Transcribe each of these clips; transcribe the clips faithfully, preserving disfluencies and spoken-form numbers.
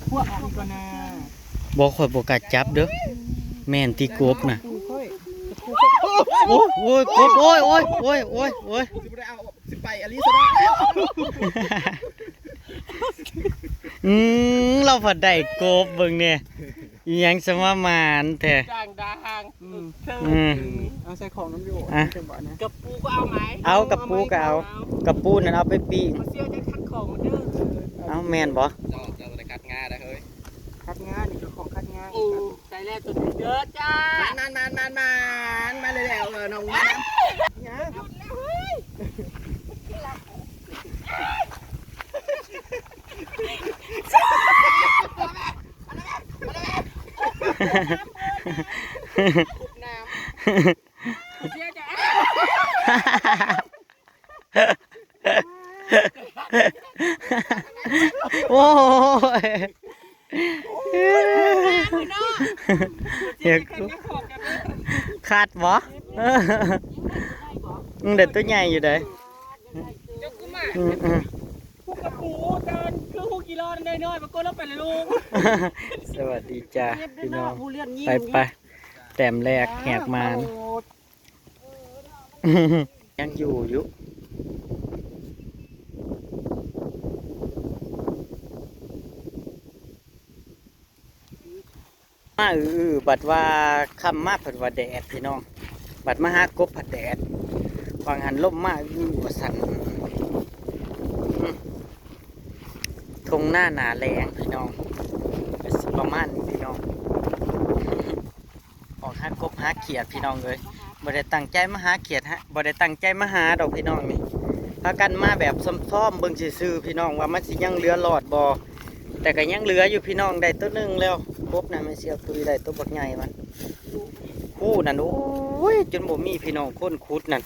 พวกออกอีกก่อนนะ บ่ ข่อยบ่กล้าจับเด้อ แม่นติกบน่ะ โอ้ย โอ้ย กบ โอ้ย โอ้ย โอ้ย โอ้ย โอ้ย สิบ่ได้เอา สิไปอลิซะได้ อืม เราผัดได้กบเบิ่งเนี่ย อีหยังสมามานแท้ ด่างด่าง อืม เธอ อืม เอาใส่ของน้ำอยู่ อ่ะ จังหวะนะ กระปูก็เอาไหม เอากระปูก็เอา เอา กระปูนั่นเอาไปปิ้ง มาเสี่ยวจะคัดของมันเด้อ เอาแม่นบ่ เจ้า เจ้าบ่ได้คัดงานะเฮ้ย คัดงานี่คือของคัดงา อืม ใส่แล้วตัวนี้เด้อจ้า มัน มัน มัน มัน มัน มาเลยแล้ว เออ น้องมานะ หยุดแล้วเฮ้ย น้ำ โอ้ย เดี๋ยวกู ขาดบ่ อืม เดี๋ยวตัวใหญ่อยู่เด้อ อืม อืม กระปูเดินคือฮูกิโลน้อยๆ มันก็ลงไปเลยลูก สวัสดีจ้าพี่น้อง ไปไป แต้มแรกแหกมาน ยังอยู่อยู่ มาอื้อๆ บัดว่าค่ำมาเพิ่นว่าแดดพี่น้อง บัดมาหากบผัดแดด ฟังหันลมมาอื้อว่าสั่น อืม ทุ่งนาหน้าแล้งพี่น้อง ก็สิประมาณนี้พี่น้อง ออกหากบหาเขียดพี่น้องเอ้ย บ่ได้ตั้งใจมาหาเขียดฮะ บ่ได้ตั้งใจมาหาดอกพี่น้องนี่ พากันมาแบบซ่อมๆเบิ่งซื่อๆพี่น้อง ว่ามันสิยังเหลือรอดบ่ แต่ก็ยังเหลืออยู่พี่น้อง ได้ตัวหนึ่งแล้ว กบน่ะ แม่เสี่ยวตุ้ยได้ตัวบักใหญ่มัน ฮูนั่น โอ้ย จนบ่มีพี่น้อง คนขุดนั่น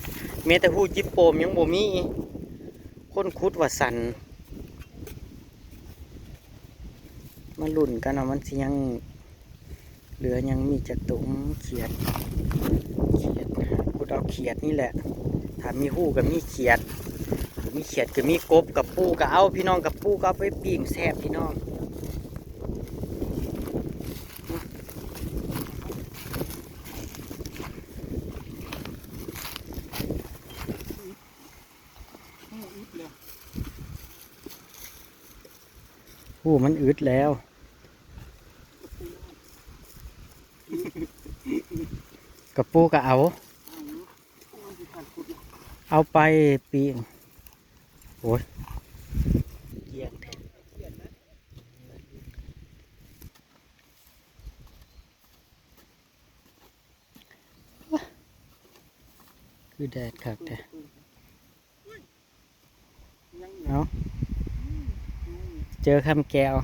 แม้แต่ฮูจิปโปมยังบ่มี คนขุดว่าสั่น มาลุ้นกันว่ามันสิยังเหลือยังมีจักตัว อืม เขียด เขียด ขุดเอาเขียดนี่แหละ ถ้ามีฮูก็มีเขียด มีเขียดก็มีกบ กระปูก็เอาพี่น้อง กระปูก็เอาไปปิ้งแซ่บพี่น้อง ฮูมันอึดแล้ว กระปูก็เอา เอาไปปิ้ง โอ้ย เกลี้ยงแท้ คือแดดคักแท้ เอา เจอคำแก้ว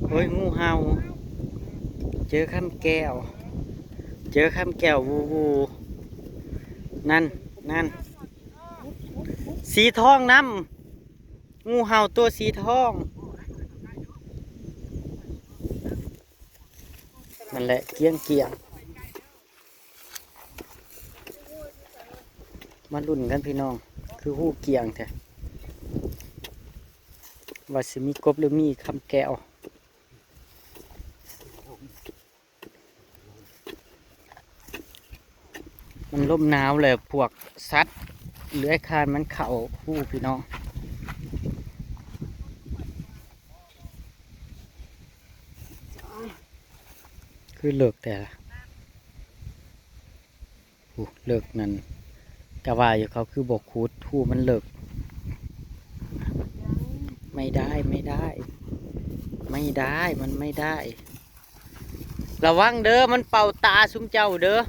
โอ้ย งูเห่า เจอคำแก้ว เจอคำแก้ว วู วู นั่น นั่น สีทองนำ งูเห่าตัวสีทอง นั่นแหละ เกลี้ยงเกลี้ยง มาลุ้นกันพี่น้อง คือฮูเกลี้ยงแท้ ว่าสิมีกบหรือมีคำแก้ว มันลมหนาวเลย พวกสัตว์เลื้อยคลานมันเข้าฮูพี่น้อง คือเลิกแต่ละ โอ้ เลิกนั่น กะว่าอยู่เขาคือบ่ขุด ฮูมันเลิก ไม่ได้ ไม่ได้ ไม่ได้ มันไม่ได้ ระวังเด้อ มันเป่าตาซุมเจ้าเด้อ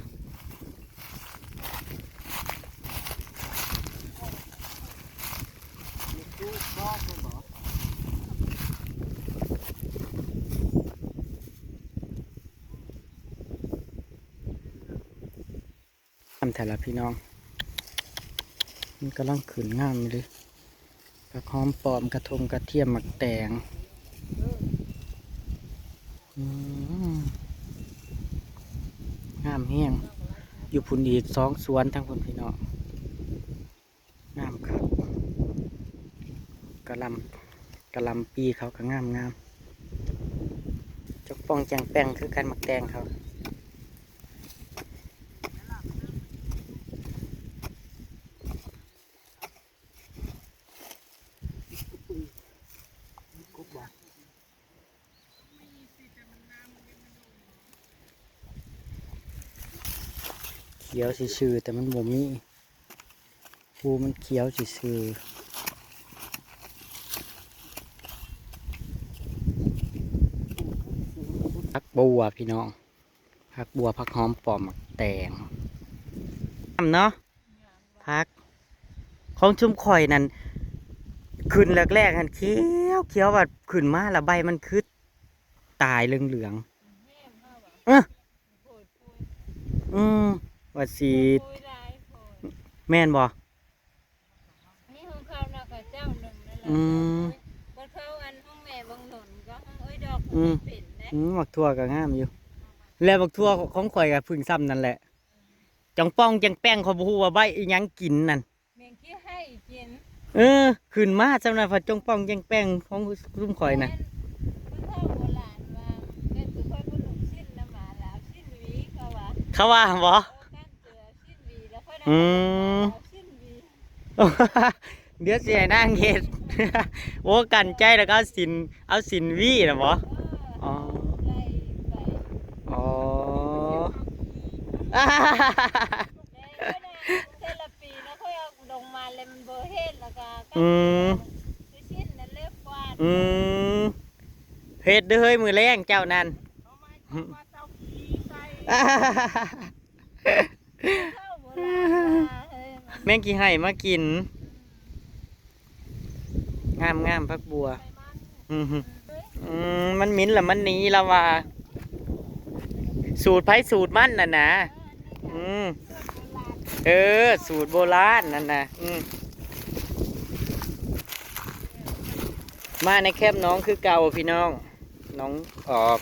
ทำแถวละพี่น้อง มันกำลังขึ้นงามอยู่เลย ผักหอมป้อม กระทงกระเทียม หมากแตง อืม งามแฮง อยู่พุ้นอีกสองสวนทางพุ้นพี่น้อง งามคัก กะหล่ำ กะหล่ำปีเขาก็งามงาม จกป่องแจงแป้งคือกัน หมากแตงเขา เขียวซื่อๆ แต่มันบ่มี ภูมันเขียวซื่อๆ ผักบัวพี่น้อง ผักบัว ผักหอมป้อม หมากแตง งามเนาะ ผัก ของชุมข่อยนั่น ขึ้นแรกๆ หั่นเขียวเขียว ว่าขึ้นมาแล้วใบมันคือตายเหลืองๆ เออ อืม ว่าสิ แม่นบ่ นี่ของเขาน่ะก็เจ้าหนึ่งนั่นแหละ อืม บัดเขาอันของแม่บางหนุนก็ของเอ้ยดอก อืม มันเป็นนะ อืม หมากถั่วก็งามอยู่ แล้วหมากถั่วของข่อยก็เพิ่งซ้ำนั่นแหละ จองป้องแจงแป้ง เขาบ่ฮู้ว่าใบอีหยังกินนั่น แม่งขี้ไห้กิน เออ ขึ้นมาซ้ำนั่น ผัดจองป้องแจงแป้งของซุมข่อยน่ะ แม่นผู้เฒ่าโบราณว่า แม่นคือค่อยบ่หลุมสิ้นน้ำหมาแล้วสิ้นหวีเขาว่า เขาว่าบ่ เออ กั้นเสือสิ้นหวีแล้วค่อยได้ อืม เอาสิ้นหวี เดี๋ยวสิให้นางเฮ็ด โอ้ กันใจแล้วก็เอาสิน เอาสินหวีน่ะบ่ เออ อ๋อ ไล่ไป อ๋อ แต่ละปีนะค่อยเอาลงมาเลยมันบ่เฮ็ดแล้วก็ อืม คือสิ้นนั่นเลิกกวาด อืม เฮ็ดเด้อเฮ้ย มื้อแลงเจ้านั่น เอาไม้มาเจ้าขี้ใส่ เฒ่าโบราณว่า เฮ้ย มัน แมงขี้ไห้มากิน งามงาม ผักบัว อืม อืม มันหมิ่นละมันหนีละว่า สูตรไผสูตรมันน่ะนะ อืม เออ สูตรโบราณนั่นนะ อืม มาในแคมป์น้องคือเก่าพี่น้อง น้องออก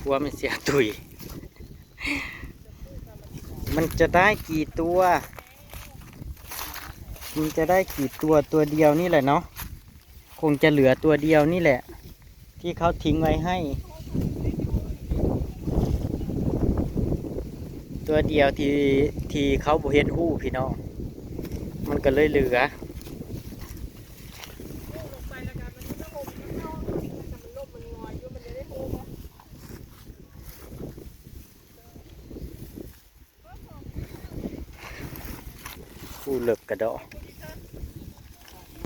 กลัวมันเสียตุย มันจะได้กี่ตัว มันจะได้กี่ตัว ตัวเดียวนี่แหละเนาะ คงจะเหลือตัวเดียวนี่แหละ ที่เขาทิ้งไว้ให้ ตัวเดียวที่ ที่เขาบ่เห็นฮู้พี่น้อง มันก็เลยเหลือ ผู้เลิกกระดอ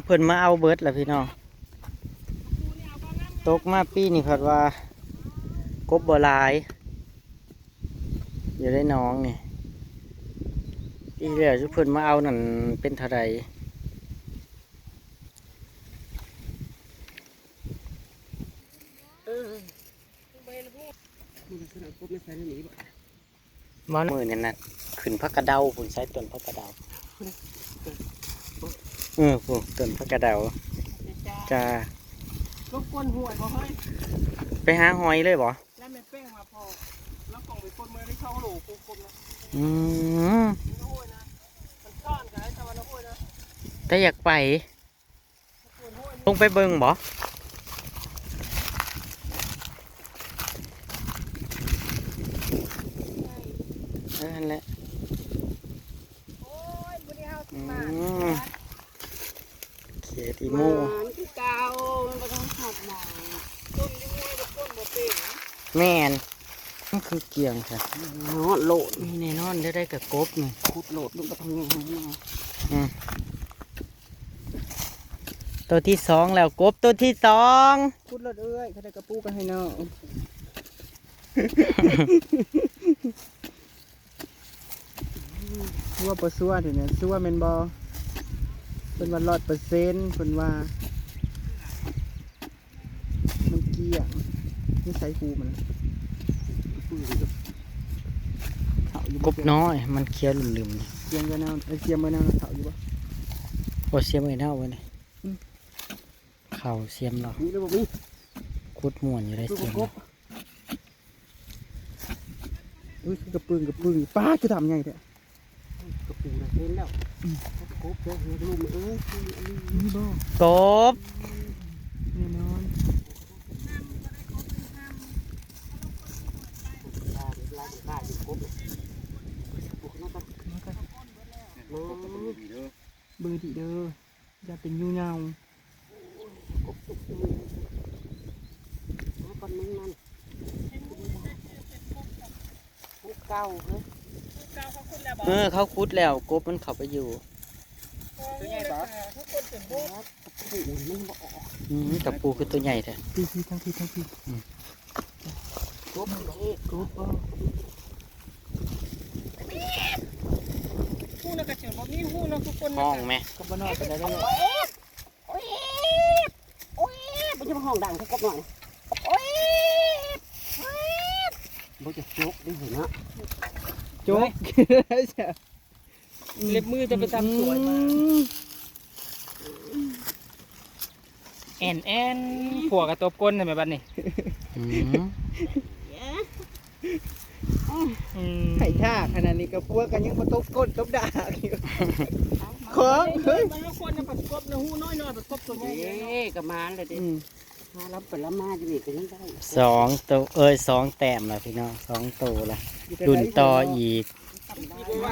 เพิ่นมาเอาเบิดแล้วพี่น้อง ตกมาปีนี้เพิ่นว่า กบบ่หลาย อยู่ในหนองนี่ ปีที่แล้วซุเพิ่นมาเอานั่นเป็นเท่าใด เออ มันก็เอากบมาใส่ในนี้บ่ มื้อนี่นะ ขึ้นผักกะเดาพุ้น ใส่ต้นผักกะเดา เออ พุ้น ต้นผักกะเดา จ้า จ้า รบกวนหอยบ่เฮ้ย ไปหาหอยเลยบ่ แล้วแม่แป้งมาพอ แล้วกล่องไปคนเมื่อได้สองโล คนๆ นะ อืม มันโหยนะ มันซ่อนกันแล้ว แต่ว่ามันโหยนะ แต่อยากไป ลงไปเบิ่งบ่ เออ นั่นแหละ โอ้ย มื้อนี้เฮาสิมา อืม เขียดอีโม่ หมานคือเก่า มันบ่ต้องหอดหมาน ต้นอยู่ห้วยบ่ ต้นบ่เป็น แม่น มันคือเกี่ยงค่ะ เนาะ โลด นี่แน่นอน ได้ ได้กับกบนี่ ขุดโลด มันบ่ต้องแย่งมันมา อืม ตัวที่สองแล้ว กบตัวที่สอง ขุดโลดเอื้อย เขาได้กระปูกันให้น้อง ซัวบ่ซัวเดี๋ยวนี้ ซัวแม่นบ่ เพิ่นว่าร้อยเปอร์เซ็นต์ เพิ่นว่า มันเกลี้ยง นิสัยกูมัน เฒ่าอยู่บ่ กบน้อย มันเขียวลืมๆ เสียมไว้แนว เอ้ย เสียมไว้แนว เฒ่าอยู่บ่ บ่เสียมไว้แนวไว้นี่ อืม เขาเสียมเรา มีหรือบ่มี ขุดม่วนอยู่ได้ คือ เสียม บ่ครบ อุ้ย กระปึ้ง กระปึ้ง ป๊าด คือทำไงเนี่ย กระปูนะ เห็นแล้ว อืม กบเด้อ เห็นลูกมัน เอ้ย นี่บ่ กบ กบ กบนะกัน มา เบอร์ดีเด้อ อย่าเป็นยูยาว กบสุกมือ มาก่อนมึงนั่น กบเก่าเฮ้ย เออ เขาขุดแล้ว กบมันเข้าไปอยู่ ตัวใหญ่ปะ โอ้ย มันบ่ออก อืม ตะปูคือตัวใหญ่แท้ พี่พี่ทั้งพี่ทั้งพี่ อืม กบมันบ่ออก กบบ่ ฮู้นะกะเจิดบ่มีฮู้นะทุกคนนะ ห้องแม่ กบบ่น้อยปานใดเด้อ โอ้ย โอ้ย มันจะมาห้องดังแท้กบน้อย โอ้ย โอ้ย บ่จะจกได้เห็นนะ จก เล็บมือจะไปทำสวยมา อืม แอนแอน ผัวกระตบก้นใช่ไหมบัดนี้ อืม อืม ไข่ท่าขนาดนี้ก็ผัวกันยังมาตบก้นตบด่าอยู่ ของ เฮ้ย บางคนน่ะผัดกบนะ ฮู้น้อยๆ ผัดกบตัวใหญ่เลยเนาะ เอ้ย กะมานเลยเด้ อืม หาลำไปลำมาอยู่นี่ก็ยังได้ สองตัว เอ้ย สองแต้มละพี่น้อง สองตัวละ อยู่แต่ ดุนต่อ ได้ อีก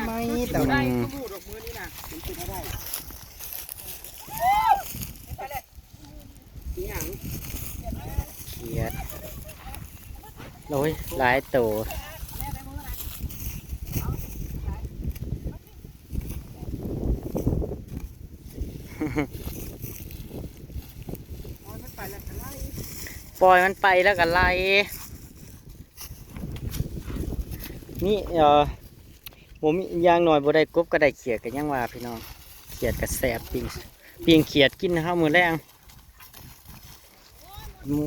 ไม่แต่ ได้ อืม ขมูดอกมือนี่นะ มันเป็นอะไร อีหยัง เขียด โอ้ย หลายตัว ปล่อยมันไปแล้วก็ไล่ นี่ เอ่อ บ่มี อย่างน้อยบ่ได้กบก็ได้เขียดก็ยังว่าพี่น้อง เขียดก็แซ่บ ปิ้ง ปิ้งเขียดกินเฮามื้อแลง หมู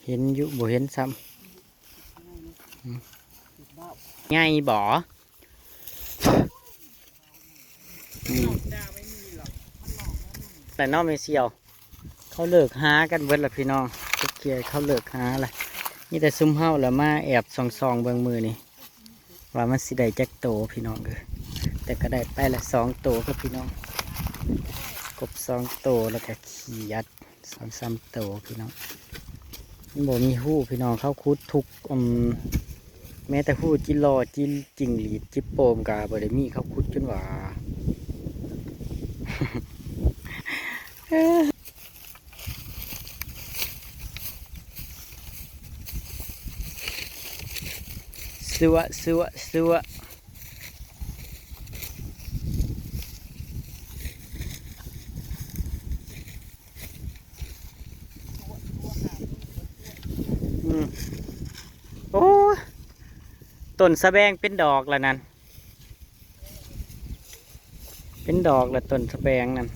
เห็นอยู่ บ่เห็นซ้ำ อืม ใหญ่บ่ อืม แต่น้องไม่เสี่ยว เขาเลิกหากันเบิดละพี่น้อง โอเค เขาเลิกหาละ มีแต่ซุมเฮาละมาแอบส่องๆเบิ่งมื้อนี้ ว่ามันสิได้จักโตพี่น้องเอ้ย แต่ก็ได้ไปละสองโตครับพี่น้อง กบสองโตแล้วก็เขียดสองสามโตพี่น้อง มันบ่มีฮูพี่น้อง เขาขุดทุก อืม แม้แต่ฮูจิหล่อ จิ จิงหรีด จิโปมก็บ่ได้มี เขาขุดจนว่า สัว สัว สัว อืม โอ้ ต้นสะแบงเป็นดอกแล้วนั่น เป็นดอกแล้วต้นสะแบงนั่น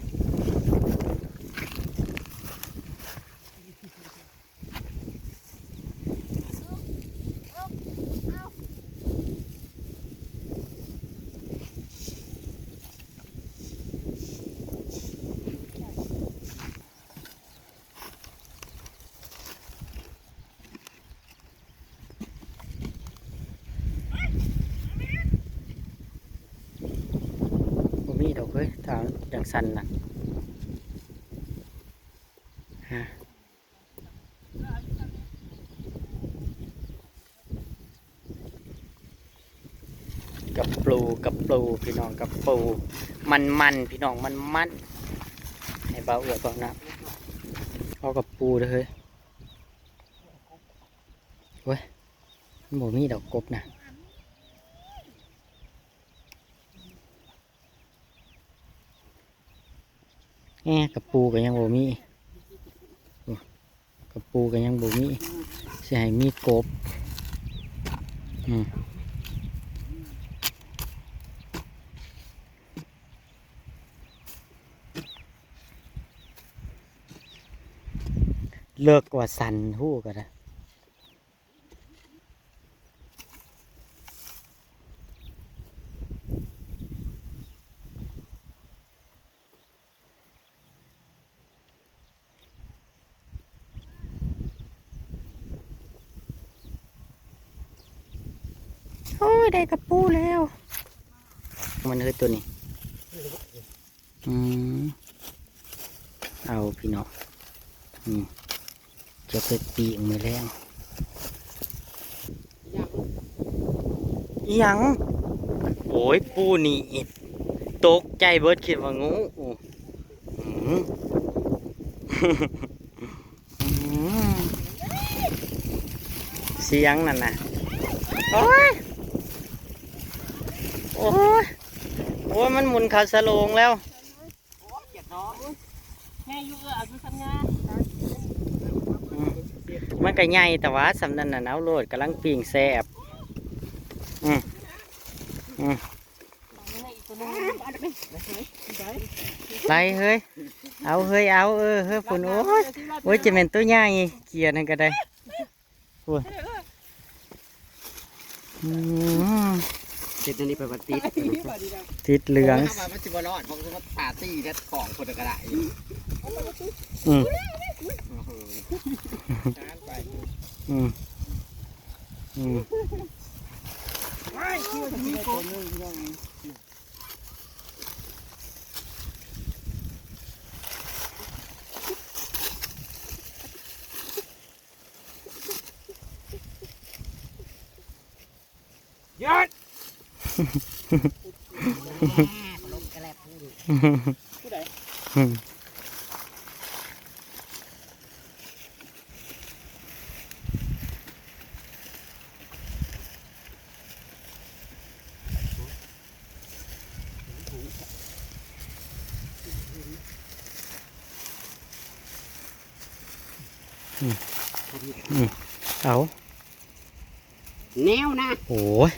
บ่มีดอกเฮ้ย ทางจังสันน่ะ ฮะ กับปู กับปู พี่น้อง กับปู มันมัน พี่น้อง มันมัน ให้เบาเอือเบานะ เอากับปูเด้อเฮ้ย โอ้ย มันบ่มีดอกกบนะ แหม กับปูก็ยังบ่มี โอ้ กับปูก็ยังบ่มี สิให้มีกบ อืม เลิกว่าสันฮู้ก็ได้ โอ้ย ได้กับปูแล้ว มันคือตัวนี้ อืม เอาพี่น้อง อืม จะไปปีกมื้อแลง อิหยัง โอ้ย ปูหนีบ ตกใจเบิด คิดว่างู อืม อืม เสียงนั่นน่ะ โอ้ย โอ้ย โอ้ย มันหมุนเขาสโลงแล้ว ใหญ่อยู่ เออ เอาอยู่ทำงาน อืม มันก็ใหญ่ แต่ว่าสำนั้นน่ะ เอาโลด กำลังปิ้งแซ่บ อืม อืม ไปเฮ้ย เอาเฮ้ย เอา เออ เฮ้ย ฝุ่น โอ้ย โอ้ย จะเป็นตัวใหญ่ เกลียดนั่นก็ได้ โอ้ย อืม ติดอันนี้ไปบัดติด ติดเหลือง โอ้ย ว่ามันสิบ่รอด เพราะว่าปาร์ตี้แค่ของคนกระดาษอยู่ อืม โอ้โห อืม อืม ยัด ลงกระแลบ ผู้ใด อืม อืม เอา แนวนะ โอ้ย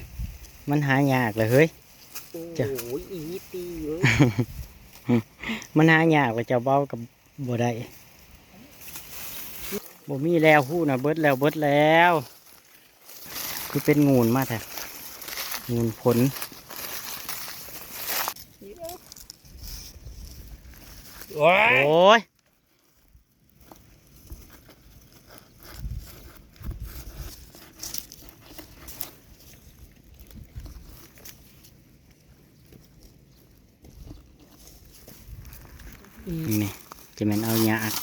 มันหายากเลยเฮ้ย โอ้ย จ้ะ อีตีเว้ย มันหายากเลย เจ้าเบากับบ่ได้ บ่มีแล้ว ฮู้นะ เบิดแล้ว เบิดแล้ว คือเป็นงูนมาแท้ งูนผล โอ้ย โอ้ย นี่ จะแม่นเอาหยาอัด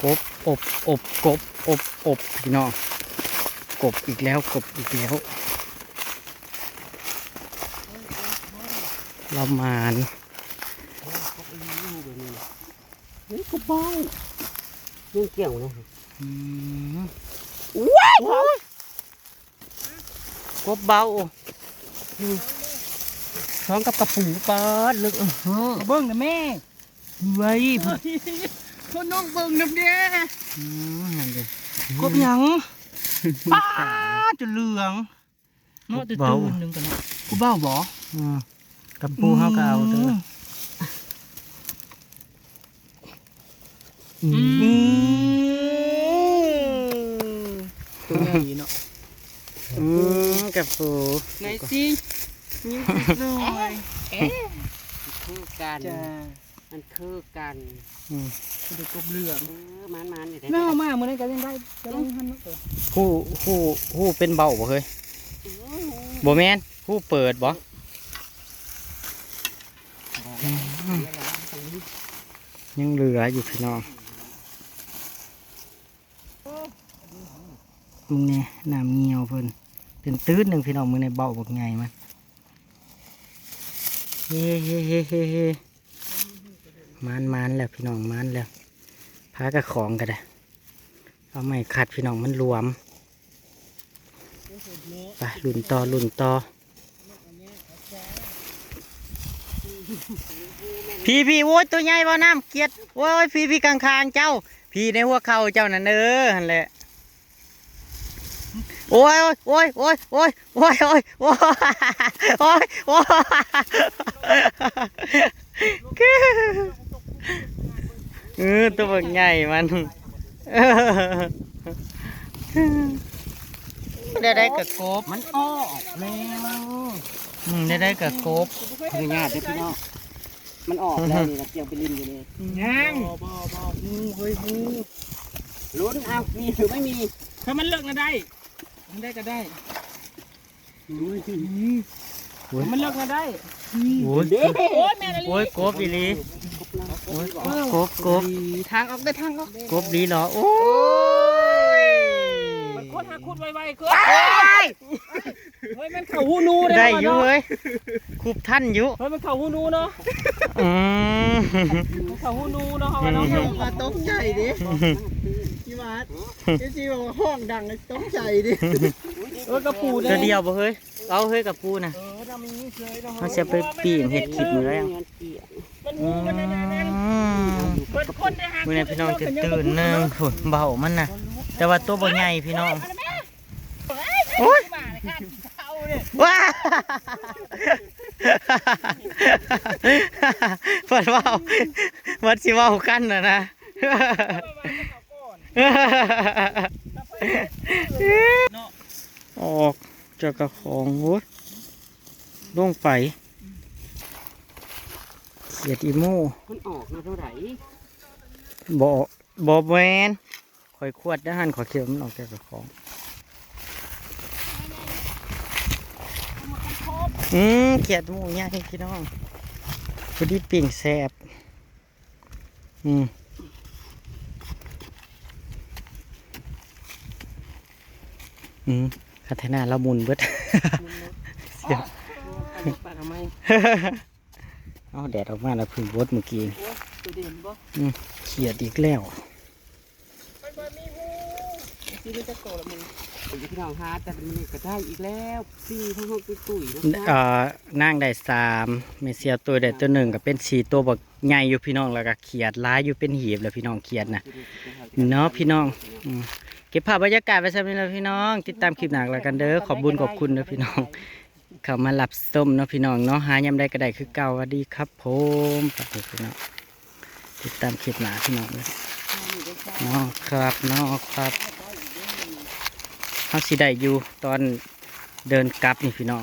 กบ อบ อบ กบ อบ อบ พี่น้อง กบอีกแล้ว กบอีกแล้ว ละหมาน เฮ้ย กบเบ้า ยังเกี่ยวเลย อืม ว้าว กบเบ้า ท้องกับกระปูปาดลึก อื้อหือ เบิ่งนะแม่ ไว้ย พ่อน้องเบิ่งนำเด้ อืม นั่นดิ กบหยัง ปาดจนเหลือง เนาะ กบเบ้า ตื่นๆ หนึ่งกันเนาะ กบเบ้าบ่ อืม กระปูเฮาก็เอาเด้อ อืม อืม อืม ตัวใหญ่เนาะ อืม กระปู ไหนสิ ยิ้มนิดหน่อย เอ๊ะ คือกัน จ้า มันคือกัน อืม เดี๋ยวกบเหลือง เออ มันๆ นี่แหละ แม่เอามามื้อนั้นก็ยังได้ กำลังหั่นเนาะ ฮู้ ฮู้ ฮู้เป็นเบ้าบ่เฮ้ย อืม บ่แม่น ฮู้เปิดบ่ อืม ยังเหลืออยู่พี่น้อง มึงเนี่ย น้ำเงี้ยวเพิ่น เป็นตื้นหนึ่งพี่น้อง มึงในเบ้าบักใหญ่มัน เฮ้ เฮ้ เฮ้ เฮ้ เฮ้ มัน มันแล้วพี่น้อง มันแล้ว พากระของก็ได้ เอาไม้ขัดพี่น้อง มันหลวม ไป ลุ้นต่อ ลุ้นต่อ พี่ พี่ โอ้ย ตัวใหญ่บ่น้ำเกลียด โอ้ย พี่ พี่ ข้างๆ เจ้า พี่ในหัวเข่าเจ้านั่นเออ หั่นแหละ โอ้ย โอ้ย โอ้ย โอ้ย โอ้ย โอ้ย โอ้ย โอ้ย โอ้ย โอ้ย เออ ตัวบักใหญ่มัน ได้ได้กับกบ มันออกแล้ว อืม ได้ได้กับกบ พญาติเด้อพี่น้อง มันออกแล้วนี่นะ เกี่ยวไปริมอยู่นี่ ยัง บ่ บ่ บ่ งู เฮ้ย งู ลุ้นเอา มีหรือไม่มี ถ้ามันเลิกนะได้ มันได้ก็ได้ อืม มันเลิกมาได้ โอ้ย โอ้ยแม่นอีหลี โอ้ยกบอีหลีโอ้ยกบกบ ทางออกได้ทางออก กบดีเหรอโอ้ย มันโคตรหาขุดไวๆคือเฮ้ยมันเข่าหูหนู ได้อยู่เฮ้ยคุบทันอยู่ เฮ้ยมันเข่าหูหนูเนาะ อืม มันเข่าหูหนูเนาะเขาว่าเนาะ มาตกใจดิพี่วัดพี่ซีบอกว่าห้องดังตกใจดิ เออกระปู ตัวเดียวบ่เฮ้ยเอาเฮ้ยกับปูนะ เออทำอย่างนี้เลยเนาะ เขาจะไปปีนเห็ดคลิปอยู่แล้ว มันหมูมันนั่นนั่น อืม มันคนได้หา มือนี้พี่น้องจะตื่นหนึ่งผุดเบามันนะแต่ว่าตัวบ่ใหญ่พี่น้อง โอ้ยมาเลยค่ะเขาเนี่ย ว้าเพิ่นเว้าเพิ่นสิเว้ากันน่ะนะ ออกจากกระของโว้ยลงไปเขียดอีโม่ มันออกมาเท่าไหร่ บ่บ่แม่นข่อยขวดนะหั่นข่อยเขียดมันออกจากกระของ อืมเขียดหมูใหญ่พี่น้องพอดีปิ้งแซ่บอืมอืมคันเทนาเราหมุนเบิดเสีย ปากทำไม เอาแดดออกมาแล้วเพึ่งบดเมื่อกี้ ตัวเด่นบ่ อืมเขียดอีกแล้ว ที่นี่จะโตละมึงพี่น้องฮะแต่มันก็ได้อีกแล้วสี่ห้องห้องตุ้ยๆนะ เอ่อนางได้สามแม่เสียวตัวได้ตัวหนึ่งก็เป็นสี่ตัวบักใหญ่อยู่พี่น้องแล้วก็เขียดหลายอยู่เป็นหีบแล้วพี่น้องเขียดนะเนาะพี่น้องอืมเก็บภาพบรรยากาศไว้ซ้ำนี้แล้วพี่น้อง ติดตามคลิปหน้าแล้วกันเด้อขอบบุญขอบคุณเด้อพี่น้อง เข้ามารับชมเนาะพี่น้องเนาะหายามใดก็ได้คือเก่าสวัสดีครับผมฝากให้พี่น้องติดตามคลิปหน้าพี่น้องเนาะครับเนาะครับเขาสิได้อยู่ตอนเดินกลับนี่พี่น้อง